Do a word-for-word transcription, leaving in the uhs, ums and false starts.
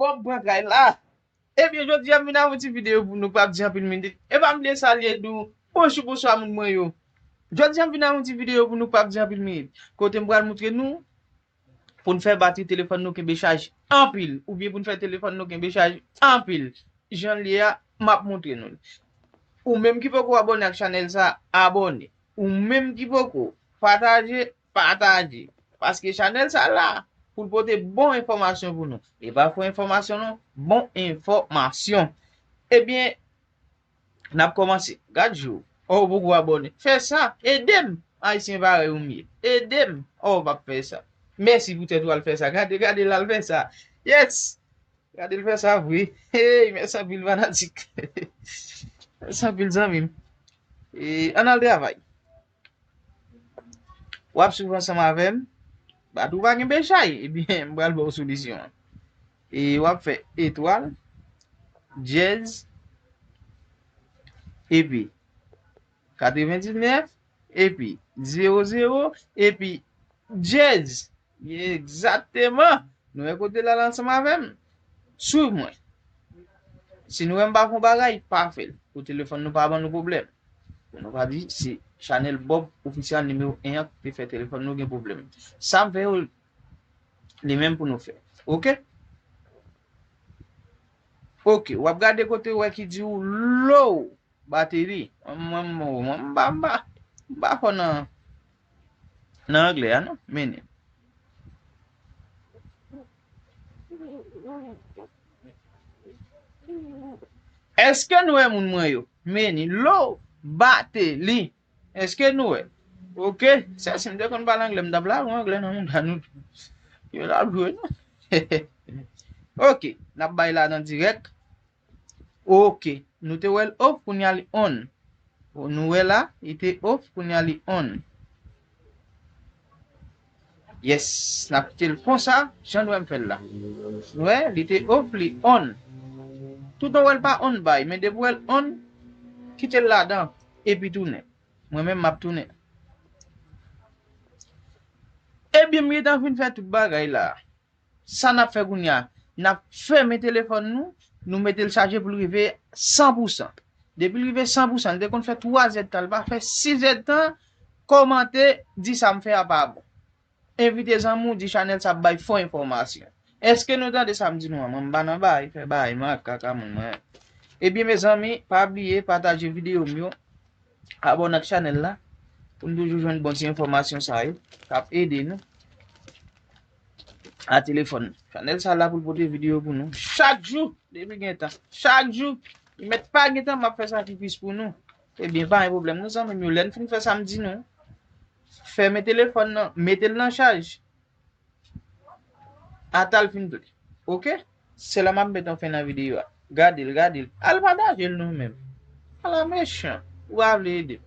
Wap pran kay la. Ebyen, jodi a m vin avè yon ti videyo pou nou, p ap di anpil minit. E pa bliye salye, di w bonjou, bonswa, moun mwen yo. Jodi a m vin avè yon ti videyo pou nou, p ap di anpil minit. Kote m pral montre nou, pou n fè batri telefòn nou kenbe chaj anpil, oubyen pou n fè telefòn nou kenbe chaj anpil. Jan l ye a, m ap montre nou l. Ou menm ki poko abòne ak chanèl sa, abòne. Ou menm ki poko, pataje, pataje. Paske chanèl sa la, pou l pote bon enfòmasyon pou nou. E pa fo enfòmasyon non, bon enfòmasyon. Ebyen, n ap kòmanse. Gad jou. Oh, ou poko abòne. Fè sa. Ede m. Ayisyen parèy ou m ye. Ede m. Oh, w ap fè sa. Mèsi poutèt ou al fè sa. Gade, gade l al fè sa. Yes! Gade l fè sa vre. Hey, mèsi anpil fanatik. Mèsi anpil zanmi m. E, ann al travay. W ap swiv ansanm avè m. Batri w pa gen pechay. Ebyen, m pral ba w solisyon an. E w ap fè etwal, dyèz, epi katrevendiznèf, epi zewo zewo, epi dyèz. Egzakteman. Nou wè kote l al ansanm avè m. Swiv mwen. Si nou wè m pa fè yon bagay, pa fè l. Pou telefòn nou pa ban nou pwoblèm. Pou nou pa di se chanèl Bob Official nimewo en an ki te fè telefòn nou gen pwoblèm. Sa m fè yo, li menm pou nou fè. Oke? Oke, w ap gade kote w wè ki di w low battery. Mwen, mwen, mwen, m pa, m pa, m pa fò nan, nan anglè a, non. Mennen. Èske nou wè moun mwen yo? Mennen. Low battery. Èske nou wè? Oke. Sè, si m te konn pale anglè, m t ap lage yon anglè nan mouda nou. Yo t ap jwe, non? Oke. N ap bay la nan dirèk. Oke. Nou te wè l off, kounye a li on. Nou wè la, li te off, kounye a li on. Yes, n ap kite l konsa, jan nou wè m fè l la. Nou wè, li te off, li on. Toutan w wè l pa on bay, men depi w wè l on, kite l ladan, epi tounen. Mwen menm, m ap tounen. Ebyen, m gentan fin fè tout bagay la. Sa n ap fè kounye a? N ap fèmen telefòn nou, nou mete l chaje pou l rive san pou san. Depi l rive san pou san, l te konn fè twa zèdtan, l pa fè sis zèdtan, kòmante, di sa m fè a pa bon. Envite zanmi w, di chanèl sa ap bay fo enfòmasyon. Èske nou tande sa m di nou an? Mwen, m pa nan bay, fè bay, makak a moun mwen. Ebyen, mezanmi, pa bliye pataje videyo m yo, abòne ak chanèl la, pou n toujou jwenn bon ti enfòmasyon sa yo, k ap ede nou a telefòn. Chanèl sa la pou l pote videyo pou nou. Chak jou, depi gen tan. Chak jou, li mèt pa gen tan, m ap fè sakrifis pou nou. Ebyen, pa gen pwoblèm, non, zanmi m yo. Lè n fin fè sa m di nou, fèmen telefòn nan, mete l nan chaj. Ata l fin ple. Oke? Se la m ap met yon fen nan videyo a. Gade l, gade l. Al pataje l nou menm. Ala mechan. Ou pa vle ede m.